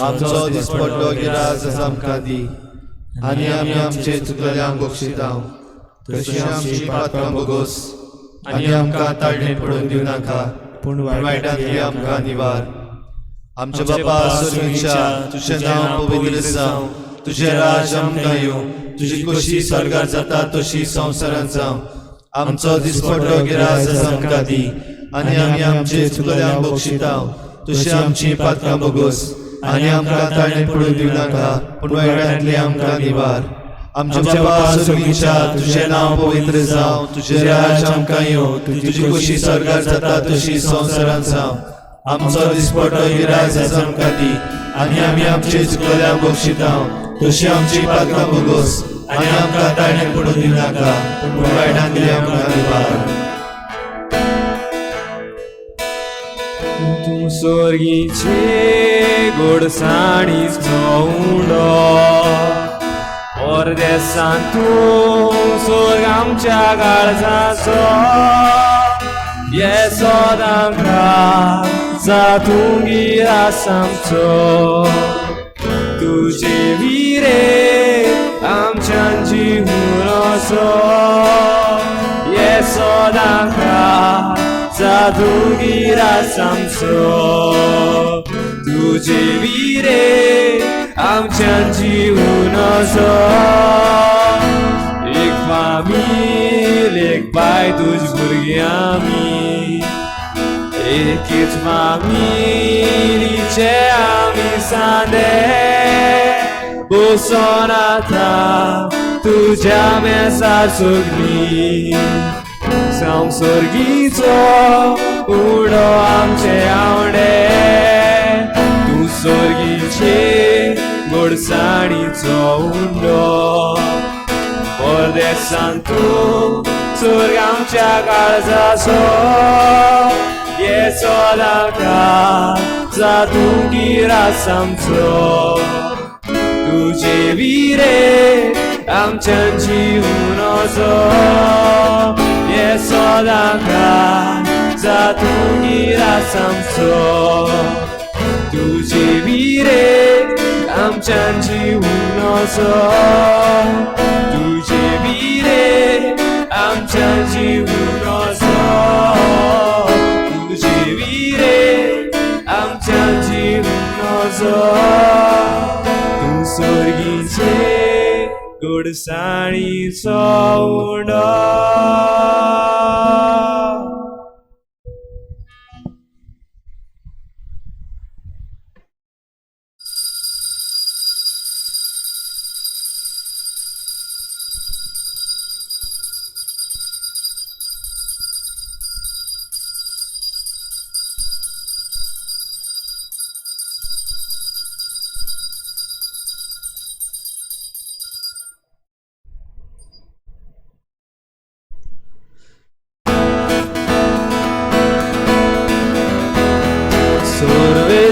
S3: आमचो दिसपट्टो गिरास आमकां दी आनी आमी आमचे चुकलेल्यांक बक्षिता तशी आमची पातकां भोगोस आनी आमकां ताळणेंत पडून दिवं नाका, पूण वायटांतली आमकां निवार. आमच्या बापा सर्गीच्या, तुजें नांव पवित्र जावं, तुजें राज आमकां येवं, तुजी खोशी स्वर्गार जाता तशी संवसारांत जावं. आमचो दिसपट्टो गिरास आमकां दी आनी आमी आमचे चुकल्यांक बक्षिता तशी आमची पातकां भोगोस आनी आमकां ताळणेंत पडून दिवं नाका, पूण वायटांतली आमकां निवार. आमच्या बापा सर्गीच्या, तुजें नांव पवित्र जावं, तुजें राज आमकां येवं, तुजी खोशी स्वर्गार जाता तशी संवसारांत जावं. आमचो दिसपट्टो गिरास आमकां दी आनी आमी आमचे चुकल्यांक बक्षिता तशी आमची पातकां भोगोस आनी आमकां ताळणेंत पडून दिवं नाका, पूण वायटांतली आमकां निवार.
S2: तूं सर्गीचे गोडसाणीचो उंडो, परदेसान तूं स्वर्ग आमच्या काळजाचो. ये सदांकाळ जा तूं गिरास आमचो, तुजे विरे आमच्यान जिवून असो. ये सदांकाळ जा तूं गिरास आमचो, तुजे विरे आमच्यान जिवून असो. एक फामील एक बाय तुज भुरगीं आमी, एकेच फामिलीचे आमी सांदे. बसोन आतां तुज्या मेसार सगलीं, संवसर्गीचो उडो आमचे आवडे. तूं सर्गीचे गोडसाणीचो उंडो, परदेसान तूं स्वर्ग आमच्या काळजाचो. ये सदांकाळ जा तूं गिरास आमचो, तुजे विरे आमच्यान जिवून असो. ये सदांकाळ जा तूं गिरास आमचो, तुजे विरे आमच्यान जिवून असो. तुजे विरे आमच्यान जिवून असो, तुजे विरे आमच्यान जिवून असो. तूं सर्गीचे गोडसाणीचो उंडो.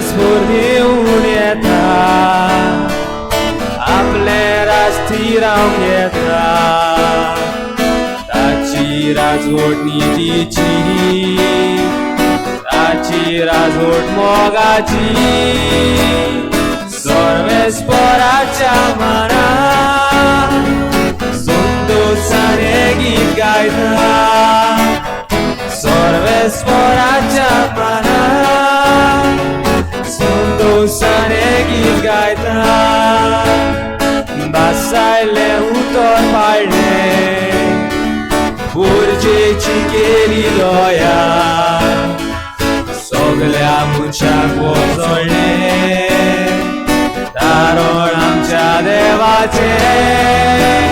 S2: सर्वेस्पोर घेवन येता, आपलें राज थिरावंक येता. ताची राजवट नितीची, ताची राजवट मोगाची. सर्वेस्पोराच्या मनात संतोषाने गीत गायता. सर्वेस्पोराच्या मनात संतोषाने गीत गायता. भासायलें उतर पाळ्ळें, पुरजेची केली दया. सगल्या मनशाक वजळ्ळें तारण आमच्या देवाचें.